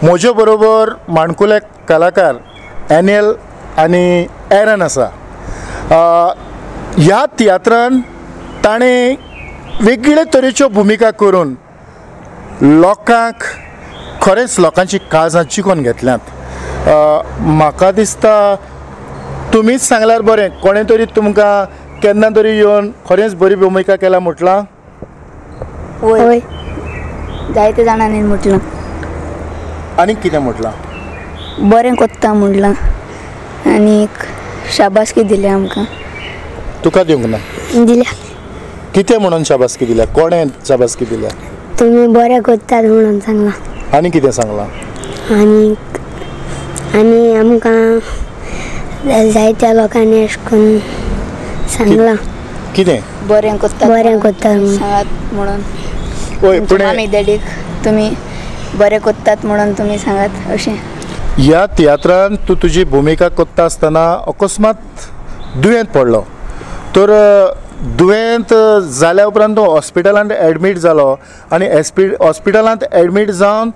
म्हजे बरोबर माणकुले कलाकार एनियल आनी एरन आसा. ह्या तियात्रान ताणें वेगळे तरेच्यो भुमिका करून लोकांक खरेंच लोकांची काळजां जिखून घेतल्यांत. म्हाका दिसता तुमीच सांगल्यार बरें, कोणें तरी तुमकां केन्ना तरी येवन खरेंच बरी भुमिका केल्या म्हटलां? वय, जायते जाणांनी म्हटलां. आनी कितें म्हटलां? बरें कोत्ता म्हटलां आनीक शाबासकी दिल्या आमकां. तुका दिवंक ना? दिल्या. कितें म्हणून शाबासकी दिल्या? कोणें शाबासकी दिल्या? तुमी बरें कोत्तात म्हणून सांगलां. आनी कितें सांगलां? आनी आनी आमकां जायत्या लोकांनी अशें करून सांगलां. कितें? बरें कोत्ता, बरें कोत्ता सांगात म्हणून. हय, पूण मामी डॅडीक तुमी बरें कोत्तात म्हणून तुमी सांगात अशें. ह्या तियात्रान तूं तुजी भुमिका कोत्ता आसतना अकस्मात दुयेंत पडलो, तर दुयेंत जाल्या उपरांत तूं हॉस्पिटलांत एडमीट जालो आनी हॉस्पिटलांत एडमीट जावन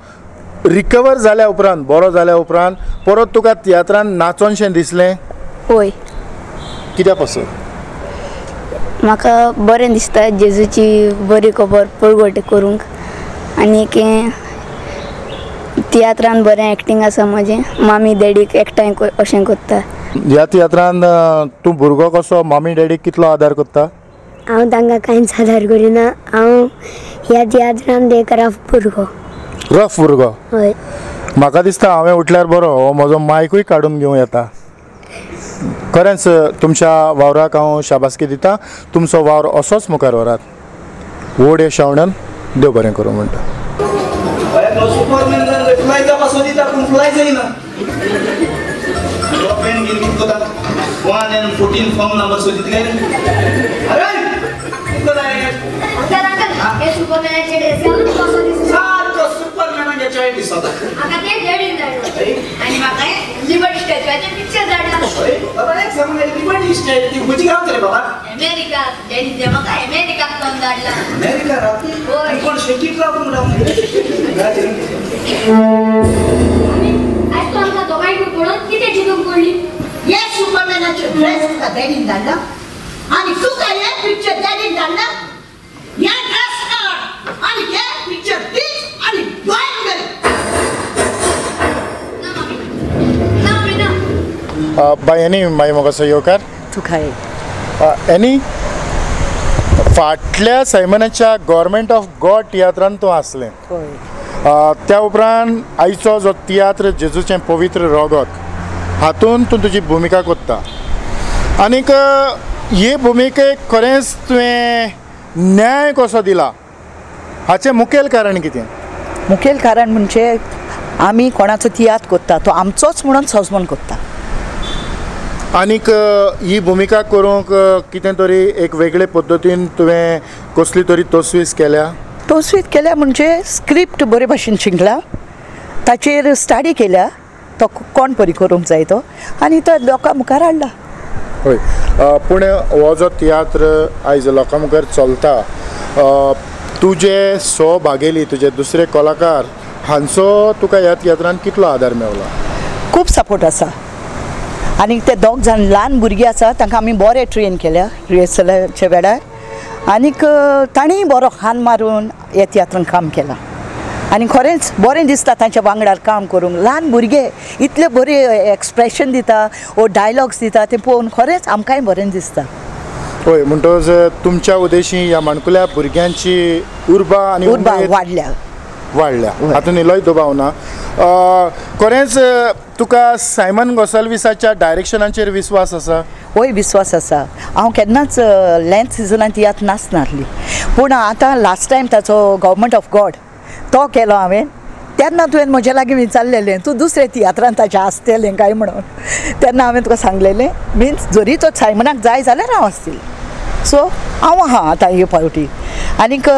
रिकवर जाल्या उपरांत, बरो जाल्या उपरांत परत तुका तियात्रान नाचोनशें दिसलें? हय. कित्या पासून? म्हाका बरें दिसता जेजूची बरी खबर पळगट करूंक आनीक तियात्रान बरें एक्टींग आसा म्हजें. मामी डॅडीक एकठांय अशें कोत्ता. ह्या तियात्रान तूं भुरगो कसो मामी डॅडीक कितलो आदार करता? हांव तांकां कांयच आदार करिना. हांव ह्या तियात्रान एक रफ भुरगो. रफ भुरगो? हय. म्हाका दिसता हांवें उठल्यार बरो हो म्हजो मायकूय काडून घेवं येता. खरेंच तुमच्या वावराक हांव शाबासकी दिता. तुमचो वावर असोच मुखार व्हरात. व्हड यश आवडन देव बरें करूं म्हणटा. बाय एनी, मागीर म्हाका सहयोकार तुका. एनी, फाटल्या सायमनाच्या गव्हर्मेंट ऑफ गॉड तियात्रान तूं आसलें. त्या उपरांत आयचो जो तियात्र जेजूचें पवित्र रोगत हातून तूं तुजी भुमिका कोत्ता आनीक हे भुमिकेक खरेंच तुवें न्याय कसो दिला हाचें मुखेल कारण कितें? मुखेल कारण म्हणजे आमी कोणाचो तियात्र कोत्ता तो आमचोच म्हणून सजमन कोत्ता. आनीक ही भुमिका करूंक कितें तरी एक वेगळे पद्दतीन तुवें कसली तरी तस्वीज केल्या? तस्वीज केल्या म्हणजे स्क्रिप्ट बरे भाशेन शिकला, ताचेर स्टडी केल्या, तो कोण परी करूंक जाय तो आनी तो लोकां मुखार हाडला. हय, पूण हो जो तियात्र आयज लोकां मुखार चलता, तुजे सो भागेली, तुजे दुसरे कलाकार हांचो तुका ह्या तियात्रान कितलो आदार मेवला? खूब सपोर्ट आसा आनी ते दोग जाण ल्हान भुरगीं आसा तांकां आमी बरें ट्रेन केल्या रिहर्सलाच्या वेळार आनीक तांणीय बरो खान मारून ह्या तियात्रान काम केलां आनी खरेंच बरें दिसता तांच्या वांगडार काम करूंक. ल्हान भुरगे इतले बरे एक्सप्रेशन दिता वो डायलॉग्स दिता ते पळोवन खरेंच आमकांय बरें दिसता. हय, म्हणटकच तुमच्या उद्देशी ह्या माणकुल्या भुरग्यांची उर्बा आनी उर्बा वाडल्या वाडल्या हातून इल्लोय दुबाव ना. खरेंच तुका सायमन गोसाल्विसाच्या डायरेक्शनाचेर विस्वास आसा? हय, विस्वास आसा. हांव केन्नाच लेंथ सिजनान तियात्र नाचनासली, पूण आतां लास्ट टायम ताचो गव्हर्मेंट ऑफ गॉड तो केलो हांवें, तेन्ना तुवें म्हजे लागीं विचारलेलें तूं दुसऱ्या तियात्रान ताचें आसतलें काय म्हणून, तेन्ना हांवें तुका सांगलेलें मिन्स जरी तो सायमनाक जाय जाल्यार हांव आसतलें. सो हांव आहा आतां हे फावटी. आनीक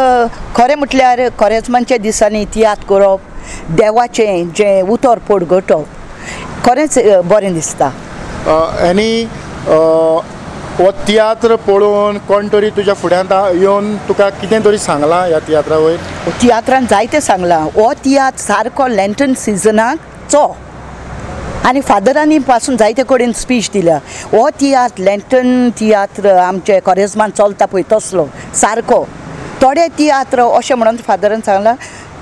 खरें म्हटल्यार कोरेज्माच्या दिसांनी तियात्र करप, देवाचें जें उतर पोडगटप खरेंच बरें दिसता. आनी हो तियात्र पळोवन कोण तरी तुज्या फुड्यांत येवन तुका कितें तरी सांगलां ह्या तियात्रा वयर? तियात्रान जायतें सांगलां. हो तियात्र सारको लँटन सिजनाक चो आनी फादरांनी पासून जायते कडेन स्पीच दिल्या. हो तियात्र लँटन तियात्र आमचे कॉरेजमान चलता पळय तसलो सारको. थोडे तियात्र अशें म्हणून फादरान सांगलां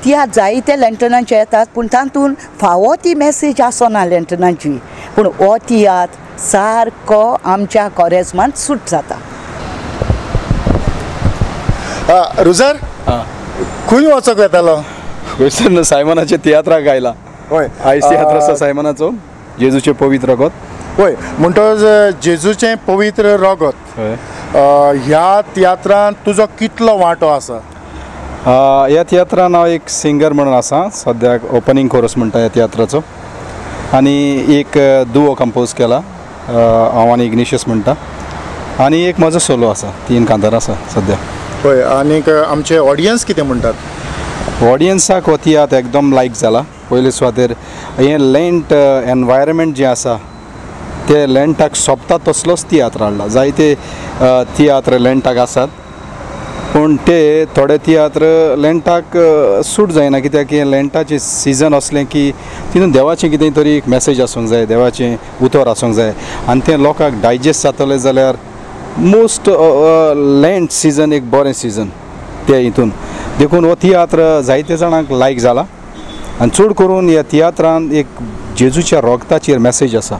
तियात्र जायते लँटनाचे येतात पूण तातूंत फावो ती मॅसेज आसना लँटनाची, पूण हो तियात्र सारको आमच्या कॉरेजमान सूट जाता. रुजर खंय वचोंक वेतालो? वयसर सायमनाचे तियात्राक आयला. हय, आयज तियात्र आसा सायमनाचो, जेजूचें पवित्र रगत. हय, म्हणटच जेजूचें पवित्र रगत ह्या तियात्रांत तुजो कितलो वांटो आसा? ह्या तियात्रान हांव एक सिंगर म्हणून आसा सद्याक. ओपनींग कोरस म्हणटा ह्या तियात्राचो आनी एक दुवो कंपोज केला हांव आनी इग्निशियस म्हणटा आनी एक म्हजो सोलो आसा. 3 कांतारां आसा सद्या. हय, आनीक आमचे ऑडियन्स कितें म्हणटात? ऑडियन्साक हो तियात्र एकदम लायक जाला. पयले सुवातेर हें लँड एनवायरमेंट जें आसा तें लँडाक सोबता तसलोच तियात्र हाडला. जायते तियात्र लँडाक आसात पूण ते थोडे तियात्र लँटाक सूट जायना, कित्याक हें लँटाचें सिजन असलें की तितून देवाचें कितें तरी एक मॅसेज आसूंक जाय, देवाचें उतर आसूंक जाय आनी तें लोकांक डायजेस्ट जातलें जाल्यार मोस्ट लँड सिजन एक बरें सिजन ते हितून. देखून हो तियात्र जायते जाणांक लायक जाला आनी चड करून ह्या तियात्रान एक जेजूच्या रोगताचेर मॅसेज आसा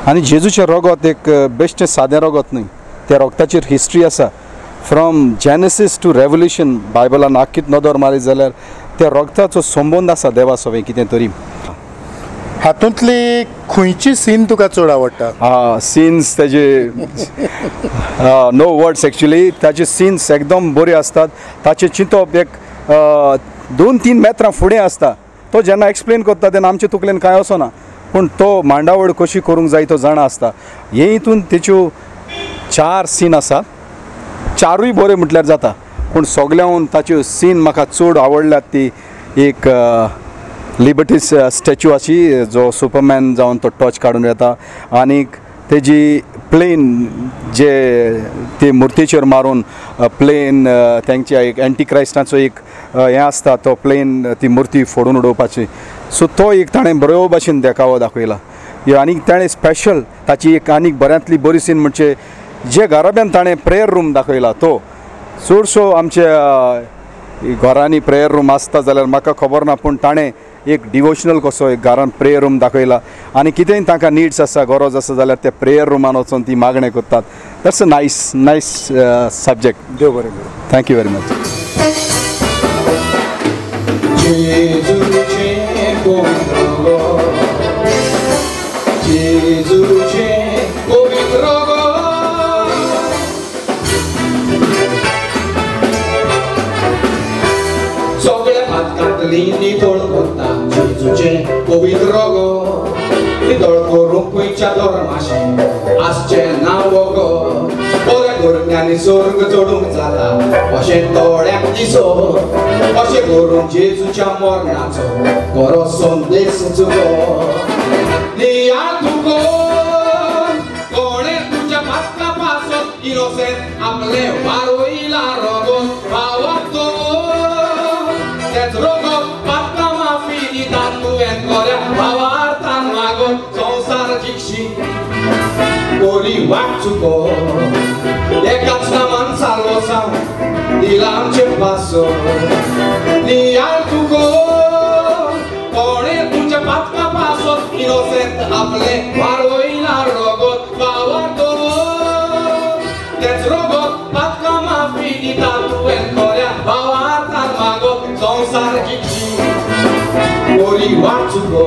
आनी जेजूचें रोगत एक बेश्टें सादें रोगत न्हय, त्या रोगताचेर हिस्ट्री आसा. फ्रॉम जेनेसीस टू रेवल्युशन बायबलान आख्खीत नदर मारीत जाल्यार त्या रोगताचो संबंद आसा देवा सवें कितें तरी. हातूंतली खंयची सीन तुका चड आवडटा? सीन्स ताजे नो वर्ड्स एक्चुली. ताजे सीन्स एकदम बरे आसतात. ताचें चिंतप एक 2-3 मेत्रां फुडें आसता. तो जेन्ना एक्सप्लेन करता तेन्ना आमचे तकलेन कांय वचना पूण तो मांडावळ कशी करूंक जाय तो जाणा आसता. हे हितून तेच्यो 4 सीन आसात, 4ूय बरे म्हटल्यार जाता पूण सगळ्याहून ताच्यो सीन म्हाका चड आवडल्यात ती एक लिबर्टी स्टॅच्यू आशी जो सुपरमॅन जावन तो टॉर्च काडून येता आनीक तेजी प्लेन जे ते मुर्तीचेर मारून प्लेन तांच्या एक एंटी क्रायस्टाचो एक हें आसता तो प्लेन ती मुर्ती फोडून उडोवपाची. सो तो एक ताणें बरो भाशेन देखावो दाखयला. आनीक ताणें स्पेशल ताची एक आनीक बऱ्यांतली बरी सीन म्हणजे जे घराब्यान ताणें प्रेयर रूम दाखयला तो चडसो आमच्या घरांनी प्रेयर रूम आसता जाल्यार म्हाका खबर ना पूण ताणें एक डिवोशनल कसो एक घरान प्रेयर रूम दाखयला आनी कितेंय तांकां निड्स आसा गरज आसा जाल्यार ते प्रेयर रुमान वचून ती मागणें करतात. That's a nice nice subject. देव बरें करूं. Thank you very much. नितळ करता जेजूचें पवित्र रगत, नितळ करूंक खंयच्या धर्माशें आसचें ना वगत. बरें करून आनी स्वर्ग चडूंक जाता अशें थोड्यांक दिसत, अशें करून जेजूच्या मरणाचो बरो संदेश चुकत. नियाळ तुको कोणें तुज्या पातका पासत इनोसेंट आपलें वारोयला रगत पावत तो तेच रगत पातका माफी दिता तुवें खऱ्या भावार्थान मागत संवसार जिखशी कोरी वाट चुको. एकाच नामान साल्वसांव दिला आमचे पासत. नियाळ तुको कोणें तुज्या पातका पासत इनोसेंट आपलें वारोयला रगत पावत तेच रगत पातका माफी दिता तुवें खऱ्या भावार्थान मागत संवसार जिखशी कोरी वाट चुको.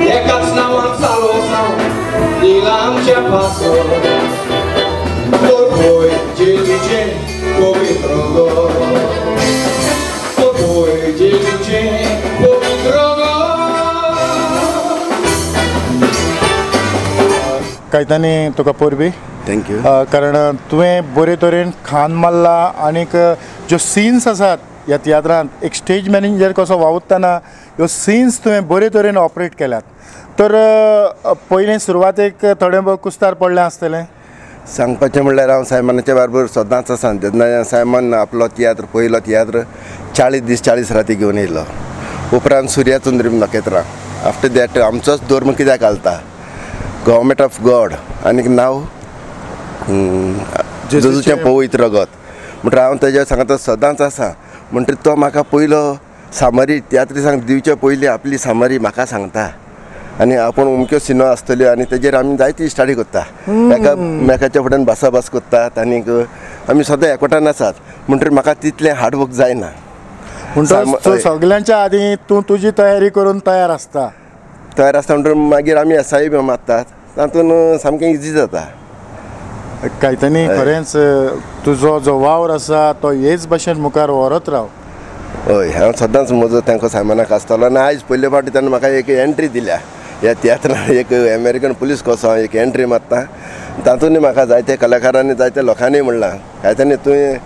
एकाच नांवान साल्वसांव दिला आमचे पासत. तर पळय जेजूचें पवित्र रगत, तर पळय जेजूचें पवित्र रगत. कायतानी तुका परबी. Thank you. कारण तुवें बरे तरेन खान मारला आनीक ज्यो सीन्स आसात ह्या तियात्रांत एक स्टेज मॅनेजर कसो वावुरतना ह्यो सीन्स तुवें बरे तरेन ऑपरेट केल्यात. तर पयलें सुरवातेक थोडें भोव कुस्तार पडलें आसतलें? सांगपाचें म्हणल्यार हांव सायमनाच्या बरोबर सदांच आसा. तेन्ना सायमन आपलो तियात्र पयलो तियात्र 40 दीस 40 राती घेवन येयलो. उपरांत सुर्या चंद्रीम नखेत्रां, आफ्टर that आमचोच धर्म कित्याक घालता, गव्हर्मेंट ऑफ गॉड आनीक नांव जेजूचें पवित्र रगत. म्हणटा हांव तेज्या सांगता सदांच आसा. म्हणटकीर तो म्हाका पयलो सामरी तियात्रिसांक दिवचे पयलीं आपली सामरी म्हाका सांगता आनी आपूण अमक्यो सिनो आसतल्यो आनी तेजेर आमी जायती स्टडी करता, एकामेकाच्या फुड्यान भासाभास करतात आनीक आमी सदां एकवटान आसात. म्हणटकीर म्हाका तितलें हार्डवर्क जायना. म्हणटच सगल्यांच्या आदीं तूं तुजी तयारी करून तयार आसता. तयार आसता म्हणटकीर मागीर आमी एसआय बी मारतात, तातूंत सामकें इजी जाता. कायतनी खरेंच तुजो जो वावर आसा तो हेच भशेन मुखार व्हरत राव. हय, हांव सदांच म्हजो तांकां सायमनाक आसतलो. आनी आयज पयले फावटी ताणें म्हाका एक एंट्री दिल्या ह्या तियात्रान, एक अमेरिकन पुलीस कसो हांव एक एंट्री मारता. तातूंतय म्हाका जायते कलाकारांनी जायते लोकांनी म्हणलां कायतनी तुवें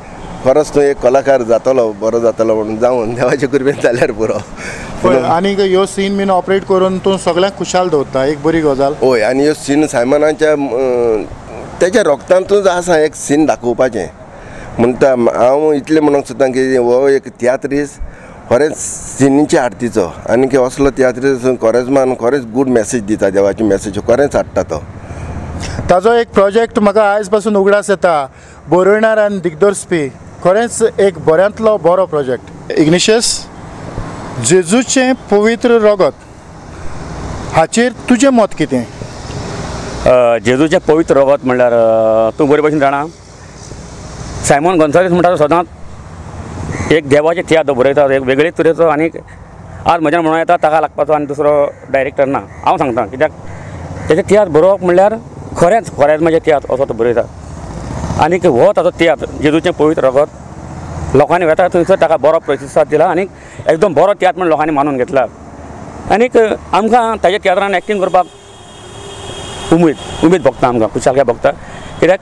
खरोच तूं एक कलाकार जातलो, बरो जातलो म्हणून. जावन देवाचे कृपेन जाल्यार पुरो. आनीक ह्यो सीन बीन ऑपरेट करून तूं सगळ्यांक खुशाल दवरता, एक बरी गजाल. हय, आनी ह्यो सीन सायमनाच्या तेच्या रोगतांतूच आसा एक सीन दाखोवपाचें. म्हणटा हांव इतलें म्हणूंक सोदता की हो एक तियात्रीस खरेंच सिनीचे आरतीचो आनी असलो तियात्रीस कोरेजमान खरेंच गूड मॅसेज दिता, देवाची मॅसेज खरेंच हाडटा तो. ताजो एक प्रोजेक्ट म्हाका आयज पासून उगडास येता, बरोवणार आनी दिग्दर्शपी, खरेंच एक बऱ्यांतलो बरो प्रोजेक्ट. इग्निशियस, जेजूचें पवित्र रगत हाचेर तुजें मत कितें? जेजूचें पवित्र रगत म्हणल्यार तूं बरे भशेन जाणा, सायमन गोन्साल्वीस म्हणटा तो सदांच एक देवाचे तियात्र बरयता, एक वेगळेच तरेचो. आनी आज म्हज्यान म्हणूं येता ताका लागपाचो आनी दुसरो डायरेक्टर ना. हांव सांगता कित्याक तेजे तियात्र बरोवप म्हणल्यार खरेंच खरेंच तियात्र असो तो बरयता. आनीक हो ताजो तियात्र जेजूचें पवित्र रगत लोकांनी वेता थंयसर ताका बरो प्रतिसाद दिला आनी एकदम बरो तियात्र म्हण लोकांनी मानून घेतला. आनीक आमकां ताज्या तियात्रान एक्टींग करपाक उमेद भोगता, आमकां खुशालकाय भोगता. कित्याक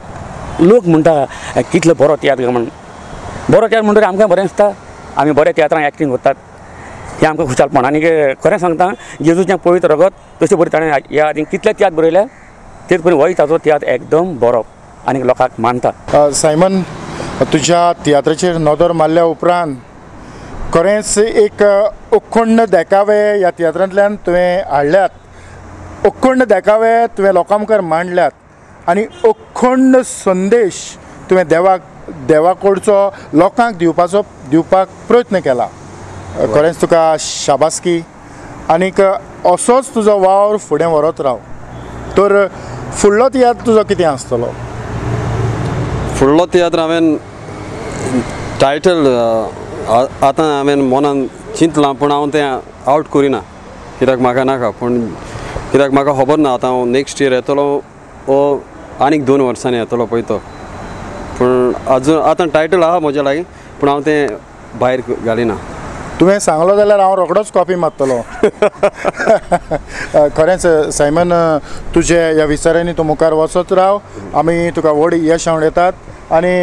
लोक म्हणटा कितलो बरो तियात्र म्हण, बरो तियात्र म्हणटकीर आमकां बरें दिसता, आमी बऱ्या तियात्रान एक्टींग करतात, हें आमकां खुशालपण. आनी खरें सांगता जेजूचें पवित्र रगत तशें बरें ताणें ह्या आदीं कितले तियात्र बरयले तेच परी होय ताजो तियात्र एकदम बरो आनी लोकांक मानता. सायमन, तुज्या तियात्राचेर नदर मारल्या उपरांत खरेंच एक अखंड देखावे ह्या तियात्रांतल्यान तुवें हाडल्यात, अखंड देखावे तुवें लोकां मुखार मांडल्यात आनी अखंड संदेश तुवें देवाकडचो लोकांक दिवपाक प्रयत्न केला. खरेंच तुका शाबासकी आनीक असोच तुजो वावर फुडें व्हरत राव. तर फुडलो तियात्र तुजो कितें आसतलो? फुडलो तियात्र हांवें टायटल आतां हांवें मनान चिंतलां, पूण हांव तें आवट करिना कित्याक म्हाका नाका, पूण कित्याक म्हाका खबर ना आतां हांव नेक्स्ट इयर येतलो ओ आनीक 2 वर्सांनी येतलो पळय तो. पूण आजून आतां टायटल आहा म्हज्या लागीं, पूण हांव तें भायर घालिना. तुवें सांगलो जाल्यार हांव रोखडोच कॉपी मारतलो. खरेंच सायमन, तुजे ह्या विचारांनी तूं मुखार वचत राव, आमी तुका व्हड यश येतात. आनी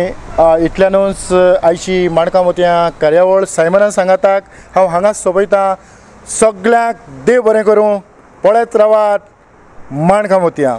इतल्यानूच आयची माणकां मोतयां कार्यावळ सायमनान सांगाताक हांव हांगाच सोंपयतां. सगळ्यांक देव बरें करूं, पळयत रावात माणकां मोतयां.